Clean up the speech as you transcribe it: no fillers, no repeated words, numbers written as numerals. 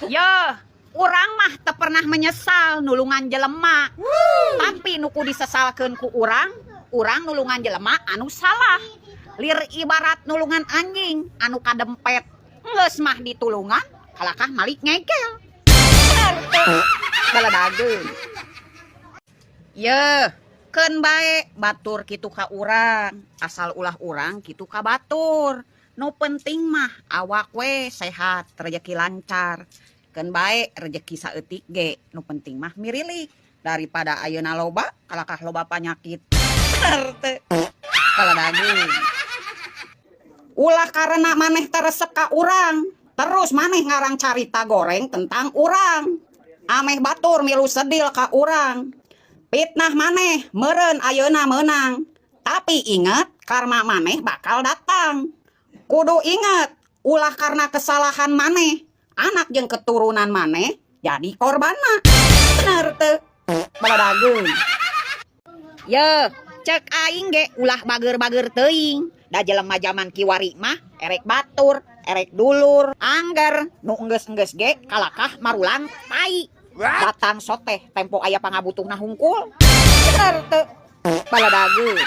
Yeuh, urang mah teu pernah menyesal nulungan jelema. Tapi nu ku disesalkeun ku urang, urang nulungan jelema anu salah. Lir ibarat nulungan anjing anu kadempet. Geus mah ditulungan, kalakah malik ngegel. Bener teu? Baladageun. Yeuh, keun bae batur kitu ka urang, asal ulah urang kitu ka batur. Nu penting mah awak we sehat, rejeki lancar. Keun bae rejeki saeutik ge, nu penting mah mirilik. Daripada ayeuna loba, kalakah loba panyakit. Bener teu? Baladageun. Ulah karena maneh teu resep ka urang, terus maneh ngarang carita goreng tentang urang. Ameh batur milu sedil ka urang. Fitnah maneh meureun ayeuna meunang. Tapi inget, karma maneh bakal datang. Kudu inget, ulah karena kesalahan maneh, anak jeung keturunan maneh jadi korbanna. Bener teu? Baladageun. Yeuh, cek aing ge ulah bager-bager teuing. Da jelema jaman kiwari mah erek batur, erek dulur, angger nu enggeus-enggeus ge kalakah marulang tai. Datang soteh tempo aya pangabutuhna hungkul. Bener teu? Baladageun.